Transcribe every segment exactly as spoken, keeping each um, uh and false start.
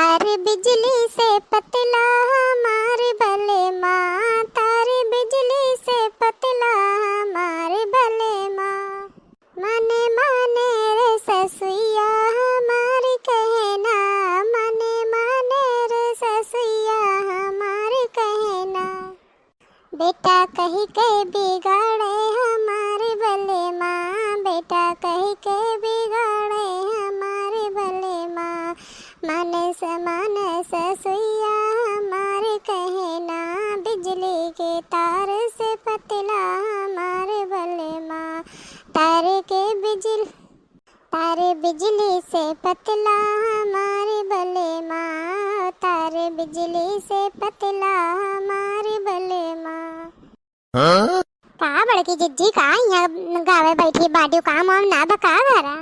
तार बिजली से पतला हमार बलमा, तार बिजली से पतला हमार बलमा। माने माने रे ससुइया हमार कहना, माने माने रे ससुइया हमार कहना। बेटा कहि के बिगाड़े हमार बलमा, बेटा कहि के बिगाड़े हमार बलमा। माने स-, माने ससुइया हमार कहना, बिजली के तार से पतला हमार बलमा। तार के बिजल-, तार बिजली से पतला हमार बलमा, तार बिजली से पतला हमार बलमा। हाँ? का बड़की जिज्जी, का इहाँ गावे बैठी बाटिउ, काम वाम ना बा का घरा?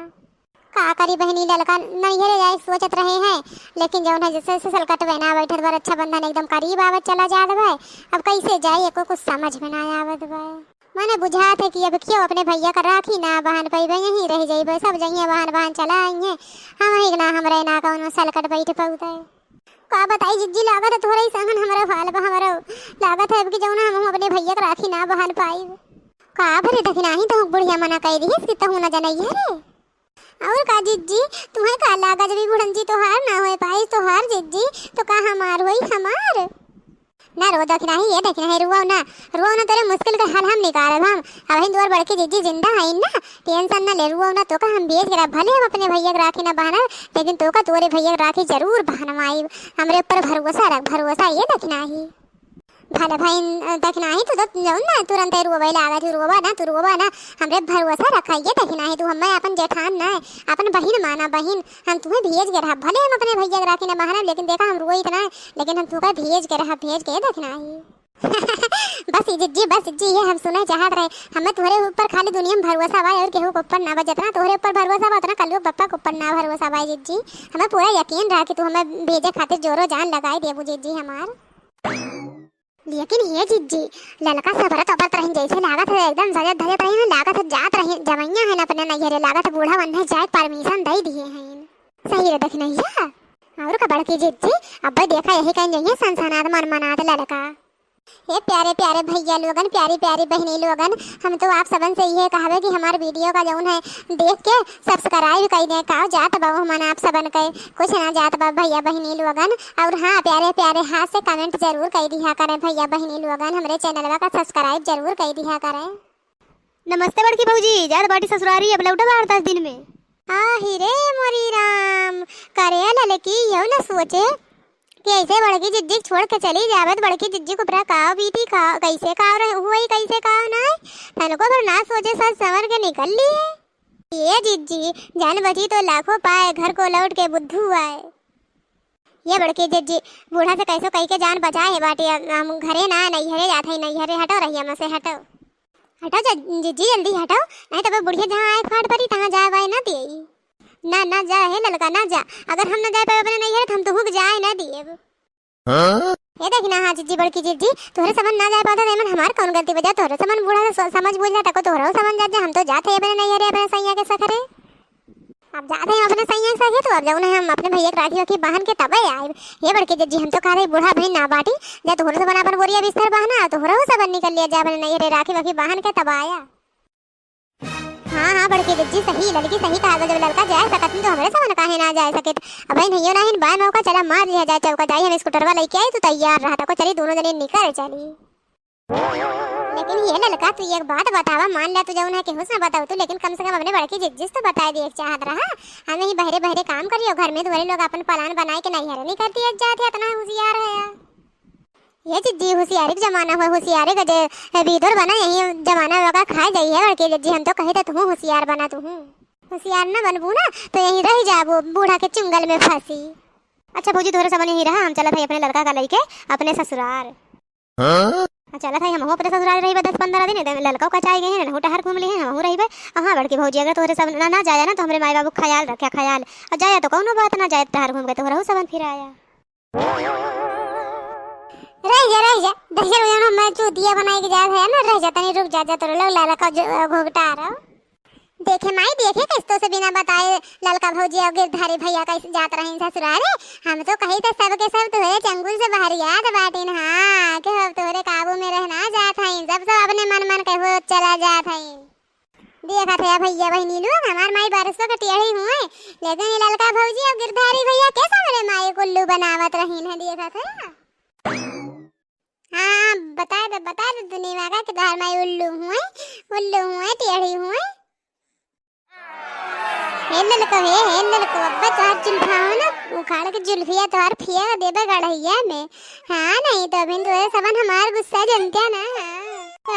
का करी बहिनी, ललका नैहरे जाए सोचत रहे हैं, लेकिन जौन है जैसे से सलकट बना बैठत बा, रक्षाबंधन एकदम करीब आवत चला जात बा। अब कैसे जाए, एको कुछ समझ में ना आवत बा। मने बुझात है कि अब क्यों अपने भैया का राखी ना बहन पइबे, यहीं रह जइबे, सब जइहे बहन बहन चला आइहे, हम ही ना, हमरे ना कौनो सलकट बैठ पउते। का बताई जिज्जी, लागत है तोहरे ही संगन हमरो हाल बा, हमरो लागत है अब कि जौन हम अपने भैया का राखी ना बहन पाइब। का भरे दखिनाही, तोहक बुढ़िया मना कइ दिहिस कि तहू ना जनइहे रे। और का जिज्जी, तुहे का लागा जब ई बुढ़न जी तोहार ना होए पाइस, तोहार जिज्जी, तो का हमार होई, हमार? ना रो दखिनाही, ये दखिनाही, रुआओ ना, रुआओ ना, तोरे मुश्किल के हल हम निकारब हम। अबहिन तोर बड़की जिज्जी जिंदा हईन ना, tension ना ले, रुआओ ना, तोका हम भेज के रख, भले हम अपने भैया के राखी ना बहनब, लेकिन तोका तोरे भैया के राखी जरूर बहनवाइब। हमरे ऊपर भरोसा रख, भरोसा, ये दखिनाही। भले भई दखिनाही, तू तो जौन ना तुरंते रोवे लागत ही, रोवा ना, तू रोवा ना, हमरे भरोसा रखा, ये दखिनाही, तू हमें अपन जेठान ना, अपन बहिन माना, बहिन, हम तुहे भेज के रहब, भले हम अपने भैया के राखी ना बहनब, लेकिन देखा हम रोइत ना, लेकिन हम तुका भेज के रहब, भेज के दखिनाही। बस ई जिज्जी, बस जिज्जी, ये हम सुने चाहत रहे, हमें तुहरे ऊपर खाली दुनिया में भरोसा बा और केहू के ऊपर ना बा, जितना तुहरे ऊपर भरोसा बा उतना कल्लू बप्पा के ऊपर ना भरोसा बा जिज्जी, हमें पूरा यकीन रहा कि तू हमें भेजे खातिर जोरो जान लगाई देबू जिज्जी हमार। लेकिन ये जिज्जी, ललका सबरत अबरत रहिन, जैसे लागत है एकदम सजत धजत रहिन, लागत है जात रहिन, जमैया है ना अपने नैहरे, लागत है बूढ़ा वन्हे जाए permission दे दिए हैं। सही रे दखिनैया, और का बड़की जिज्जी, अब्बे देखा यही कहीं जइहे सनसनात मन मनात ललका। हे प्यारे प्यारे भैया लोगन, प्यारी प्यारी बहिनी लोगन, हम तो आप सबन से ये कहबे कि हमार video का जौन है देख के subscribe कई दें। का जात बा ओह मन आप सबन के, कुछ ना जात बा भैया बहिनी लोगन। और हाँ, प्यारे प्यारे हाथ से comment जरूर कई दिहा करें भैया बहिनी लोगन, हमरे channelवा का subscribe जरूर कई दिहा करें। नमस्ते बड़की भौजी, जात बाटी ससुरारी, अब लौटब आठ दस दिन में। आहि रे मोरी राम, करे ललकी यहू न सोचे कि ऐसे बड़की जिज्जी के छोड़ के चली जावे त बड़की जिज्जी के ऊपरा काव बीती, का, कैसे काव रहे, हुई, कैसे काव नाय, तनको भर ना सोचे, सज संवर के निकल लिए। ये जिज्जी, जान बची तो लाखों पाए, घर को लौट के बुद्धू आए। ये बड़की जिज्जी, बूढ़ा से कैसो कई के जान बचाए बाटी, हम घरे ना, नैहरे जात है, नैहरे, हटो रहिया में से, हटो। हटो ज-, जिज्जी, जल्दी हटो, नहीं तब बुढ़िया जहाँ आए फाट परी, तहाँ जाए वाए ना दिए। ना, ना जा, हे ललका, ना जा। अगर हम ना जाए पाए अपने नैहरे, त हम तुहू के जाए ना दिएब। हाँ? ये देखी ना, हाँ जिज्जी, बड़की जिज्जी, तोहरे सबन ना जाए पाता, एमन हमार कौन गलती बा? जा तोहरे सबन बूढ़ा से स-, समझ बूझ ला, तको तोहरो सबन जा, जा, हम तो जात है अपने नैहरे, अपने सैया के सखरे। अब जात है अपने सैया के सखरे, तो अब जौन है हम अपने भैया के राखी वाखी बांध के तबे आए। ये बड़की जिज्जी, हम तो कह रहे बूढ़ा भाई ना बाटी, जा तोहरो सबन अपन बोरिया बिस्तर बांधना, तोहरो सबन निकल लिया जा अपने नैहरे राखी वाखी बांध के तब आया। हाँ, हाँ, बड़की जिज्जी सही, ललकी सही कहा, जब ललका जाए सकत नहीं तो हमरे सबन काहे ना जाए सके। अब भाई नहीं ना हिन, बाय मौका चला मार लिया जाए चौका, जाई हम स्कूटरवा लेके आई, तू तैयार रहा, तको चली दोनों जने निकल चली। लेकिन ये ललका, तू एक बात बतावा, मान ला तू जौन है केहू से ना बताऊ तू, लेकिन कम से कम अपने बड़की जिज्जी से तो बताए दिए चाहत रहा। हम यही बहरे बहरे काम करियो, घर में दुआरे लोग अपन plan बनाए के नैहरे निकल दिए जात है, इतना होशियार है। ये जिज्जी, होशियारी के जमाना हो, होशियारी के जे बीदर बना, यही जमाना होगा, खा जाई है बड़की जिज्जी। हम तो कहे तो तू होशियार बना, तू होशियार ना बनबू ना तो यहीं रह जाबू बूढ़ा के चुंगल में फंसी। अच्छा भौजी, तोहरे सबन यहीं रहा, हम चलत है अपने ललका का लइके अपने ससुरार। हाँ? आ, चलत है हमहू अपने ससुरार रहिबे दस पन्द्रह दिन, एकदम ललका कचाई गए हैं, नहू टहर घूम लिए हैं, हमहू रहिबे। आ हाँ बड़की भौजी, अगर तोहरे सब ना, ना जाया ना तो हमरे माई बाबू ख्याल रखे, ख्याल। और जाया तो कौनो बात ना, जाए टहर घूम के तोहरहू सबन फिर आया। रह जा, रह जा, दहिजर हो जाना, मैं चूतिया बनाए के जात है ना, रह जा, तनी रुक जा, जा, तोरे लोग लाला का जो, घोघटा आ रहा। देखे माई, देखे कइसे तोसे बिना बताए ललका भौजी अउर गिरधारी भइया कइसे जात रहिन ससुरारे। हम तो कही त सबके सब तोहरे चंगुल से बहरियात बाटिन, हाँ, कि अब तोहरे काबू में रह ना जात हइन, सब सब अपने मन मन के हो चला जात हइन। देखत है भइया बहिनी लोग, हमार माई बरसों के टेढ़ी हुए, लेकिन ये ललका भौजी अउर गिरधारी भइया के सामने माई के उल्लू बनावत रहिन है, देखत है। हाँ, बताए दे, बताए दे दुनिया का कि तोहार माई उल्लू हुए, उल्लू हुए, टेढ़ी हुए। हे ललको, हे, हे ललको, अब्बा तोहार जुल्फा हो ना, उखाड़ के जुल्फिया तोहार फेंक देबे गड़हिया में। हाँ, नहीं तो अभी तोहरे सबन हमार गुस्सा जनत्या ना। हाँ।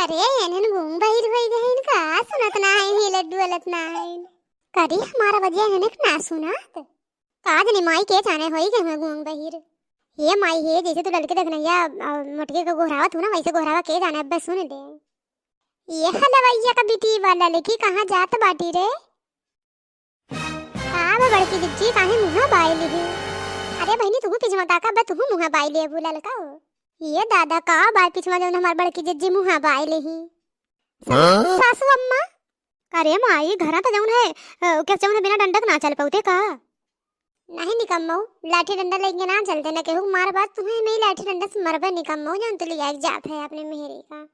अरे, एनहन गूंग बहिर होई गइन का, सुनत ना है, हिलत डुलत ना है। करी हमार बजिया एनहन के ना सुनात। का जनी माई के जाने होई गए हुए गूंग बहिर। हे माई हे, जैसे तू ललके देखनैया, अ, मोटके के गोहरावत हूँ ना, वैसे गोहरावा के जाने, अब्बे सुन ले। ये हलवैया का बिटिया ललकी कहाँ जात बाटी रे? का बा बड़की जिज्जी, काहे मुँहा बाई लिही? अरे बहिनी, तुहू पिछवा ताका, अब्बे तुहू मुँहा बाई लेबू ललका हो। ये दादा, का बा पिछवा जौन हमार बड़की जिज्जी मुँहा बाई लिही? सा-, हाँ? सासू अम्मा, अरे माई, घरा त जौन है, अ, के जौन है बिना डंडक ना चल पउते का? नहीं निकम्मऊ, लाठी डंडा लेके ना चलते, न केहू मार बात तुम्हें नहीं, लाठी डंडा से मरबे निकम्मऊ, जौन तू लिया जात है अपने मेहरी का।